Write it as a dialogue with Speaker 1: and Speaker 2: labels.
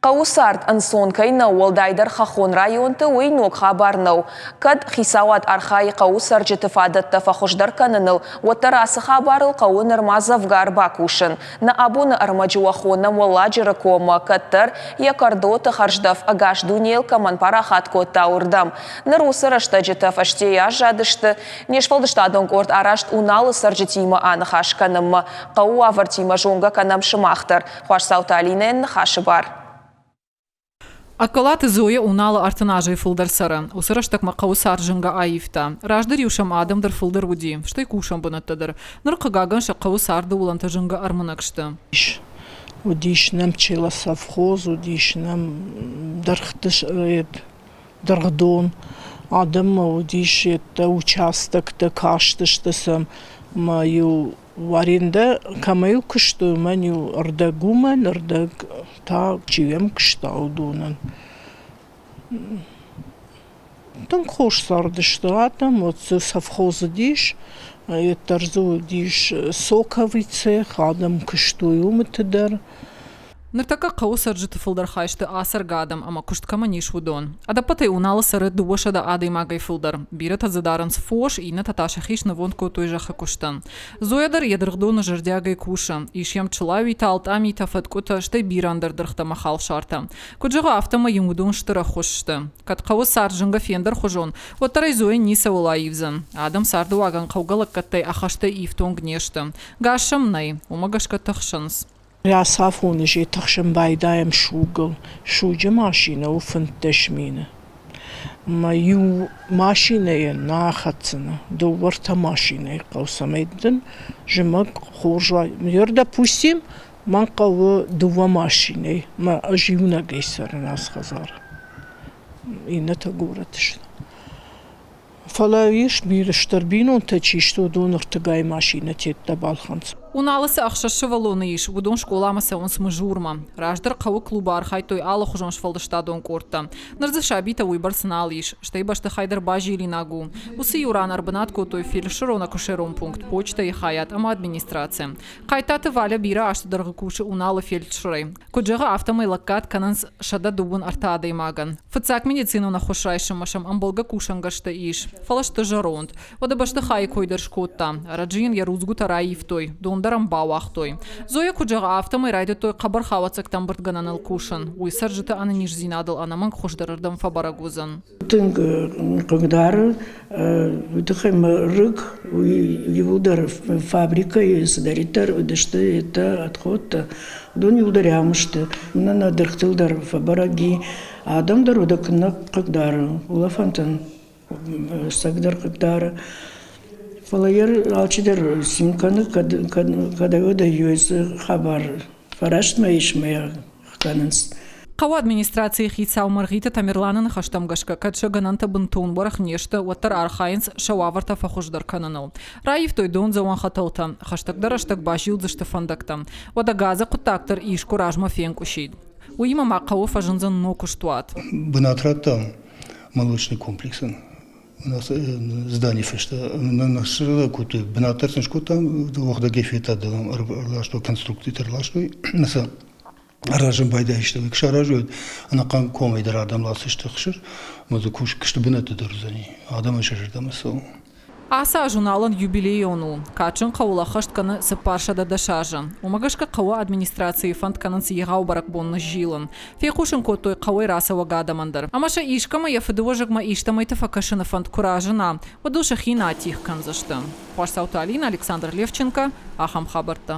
Speaker 1: Хъӕуы цард ӕнцон кӕй нӕу, уӕлдайдӕр хӕххон районты, уый ног хабар нӕу. Кӕд хицауад архайы хъӕуы цӕрджыты фадӕттӕ фӕхуыздӕр кӕныныл, уӕддӕр ацы хабарыл хъӕуы нырма дзӕвгар бакусын. Нӕ абоны ӕрмӕджы уӕ хонӕм Уӕлладжыры коммӕ, кӕддӕр йӕ кӕрдоты хӕрздӕф ӕгас дунейыл кӕмӕн парахат кодта, уырдӕм. Ныр уыцы рӕстӕджытӕ фӕстейы аззадысты. Не сфӕлдыстадон къорд араст Уналы цӕрджытимӕ аныхас кӕнынмӕ. Хъӕуы уавӕртимӕ зонгӕ кӕнӕм сымах дӕр. Хуасдзауты Алинӕйӕн ныхасы бар.
Speaker 2: Ӕккӕлаты Зоя Уналы 30 азӕй фылдӕр цӕры. Уыцы рӕстӕгмӕ хъӕуы цард зынгӕ аивта. Раздӕр-иу сӕм адӕм дӕр фылдӕр уыди, стӕй кусӕн бынӕттӕ дӕр. Ныр, хъыгагӕн, сӕ хъӕуы царды уылӕнтӕ зынгӕ ӕрмынӕг сты.
Speaker 3: Уыдис нӕм челосовхоз, уыдис нӕм дӕргъты дыргъдон. Адӕммӕ уыдис йедтӕ участоктӕ, кастысты сӕм ӕмӕ-иу Арендӕ кӕмӕй куыстой, уымӕн-иу ӕрдӕг уымӕн, ӕрдӕг та чи йӕм куыста, уыдонӕн. Тынг хорз цардысты адӕм, вот дзы совхоз уыдис, уӕддӕр дзы уыдис соковый цех, адӕм куыстой уымыты дӕр.
Speaker 2: Ныртӕккӕ хъӕуы цӕрджыты фылдӕр хай сты ацӕргӕ адӕм ӕмӕ куыст кӕмӕн ис, уыдон. Ӕдӕппӕтӕй Уналы цӕры 200 адӕймагӕй фылдӕр. Бирӕтӕ дзы дарынц фос, иннӕтӕ та сӕхи снывонд кодтой зӕххы куыстӕн. Зоя дӕр йӕ дыргъдоны зӕрдиагӕй кусы. Ис йӕм чылауитӕ, алтъамитӕ, фӕткъуытӕ, стӕй бирӕ ӕндӕр дыргътӕ ӕмӕ халсартӕ. Куыд зӕгъы, афтӕмӕй йын уыдон стыр ӕххуыс сты. Кӕд хъӕуы цард зынгӕ фендӕрхуызон, уӕддӕр ӕй Зоя ницӕуыл аивдзӕн. Адӕм цардыуагӕн хъӕугӕ лӕггӕдтӕй ӕххӕстӕй ифтонг не сты. Газ сӕм нӕй, уымӕ гӕсгӕ тыхсынц.
Speaker 3: Рацафоны же тыхсын байдайӕм сугыл. Суджы машинӕ у 15 мины. Ӕмӕ иу машинӕйӕн нӕ ахӕцдзынӕ, дыууӕ-ӕртӕ машинӕйы хъӕуы, цӕмӕй дын зымӕг хорз уа. Ныр, допустим, мӕн хъӕуы дыууӕ машинӕйы, мӕ ӕз иунӕгӕй цӕрын ацы хӕдзары. Иннӕтӕ горӕты сты. Фӕлӕ ис бирӕ стыр бинонтӕ чи сты, уыдон ӕртыгай машинӕтӕ балхӕнынц.
Speaker 2: Уналы цы ӕхсӕз сывӕллоны ис, уыдон скъоламӕ цӕуынц Мызурмӕ. Раздӕр хъӕуы клубы архайдтой алыхуызон сфӕлдыстадон къордтӕ. Ныр дзы сабитӕ уыйбӕрц нал ис, стӕй бӕстыхай дӕр базилинаг у. Уыцы иу ран ӕрбынат кодтой фельдшерон-акушерон пункт, почтӕйы хайад ӕмӕ администраци. Хъайтаты Валя бирӕ азты дӕргъы кусы Уналы фельдшерӕй. Куыд зӕгъы, афтӕмӕй лӕггад кӕнынц 133 адӕймагӕн. Фыццаг медицинон ӕххуыс райсынмӕ сӕм ӕмбӕлгӕ кусӕнгӕрзтӕ ис, фӕлӕ сты зӕронд. Уӕдӕ бӕстыхайы кой дӕр скодта. Ӕрӕджы йын йӕ рудзгуытӕ раивтой, дон дӕр ӕм бауагътой. Зоя куыд зӕгъы, афтӕмӕй райдыдтой хъӕбӕр хауӕццӕгтӕ ӕмбырдгӕнӕныл кусын. Уый цӕрджыты ӕнӕниздзинадыл ӕнӕмӕнг хуыздӕрырдӕм фӕбӕрӕг уыдзӕн.
Speaker 4: Тынг хъыгдары, уый тыххӕй мӕ рыг, уый иууылдӕр фабрикӕйы цыдӕриддӕр уыдысты, йедтӕ, отходтӕ, уыдон иууылдӕр ам сты. Нӕ нӕ дыргътыл дӕр фӕбӕрӕг и, адӕм дӕр уыдон куыннӕ хъыгдары, улӕфӕнтӕн ӕцӕгдӕр хъыгдары. Фӕлӕ йӕ алчидӕр цин кӕны, кӕд кӕдӕй-уӕдӕй хабар фӕрӕстмӕ ис мӕ кӕнынц.
Speaker 2: Хъӕуы администрацийы хицау Мӕргъиты Тамерланы ныхӕстӕм гӕсгӕ, кӕд сӕ гӕнӕнтӕ бынтон уӕрӕх не сты, уӕддӕр архайынц сӕ уавӕртӕ фӕхуыздӕр кӕныныл. Раивтой дондзӕуӕн хӕтӕлтӕ, хӕстӕгдӕр рӕстӕг базилдзысты фӕндӕгтӕм. Уӕдӕ газы хъуыддаг дӕр искуы размӕ фенкъуысид. Уыимӕ ма хъӕуы фӕзындзӕн ног куыстуат.
Speaker 5: Бынат радтам молочный комплексӕн. Здание фӕстӕ нӕ кодтой, бынат дӕр сын скодтам, уӕгъдӕгӕй федтам, ӕрластой, конструкцитӕ ӕрластой. Аразын байдайысты, куы саразой, ӕнӕхъӕн комӕй дӕр адӕм ласдзысты ӕхсыр, ӕмӕ дзы куысты бынӕттӕ дӕр уыдзӕни, адӕмӕн сӕ зӕрдӕмӕ цӕуы.
Speaker 2: Ацы аз Уналӕн юбилейон у. Кадджын хъӕуыл ӕххӕст кӕны 410 азы. Уымӕ гӕсгӕ хъӕуы администрацийы фӕнд кӕнынц егъау бӕрӕгбон ныззилын. Фехъусын кодтой хъӕуӕй рацӕуӕг адӕмӕн дӕр. Ӕмӕ сӕ искӕмӕ йӕ фыдыуӕзӕгмӕ истӕмӕйты фӕкӕсыны фӕнд куы разына, уӕд ыл сӕхи нӕ атигъ кӕндзысты. Хуасдзауты Алинӕ, Александр Левченко, ахӕм хабӕрттӕ.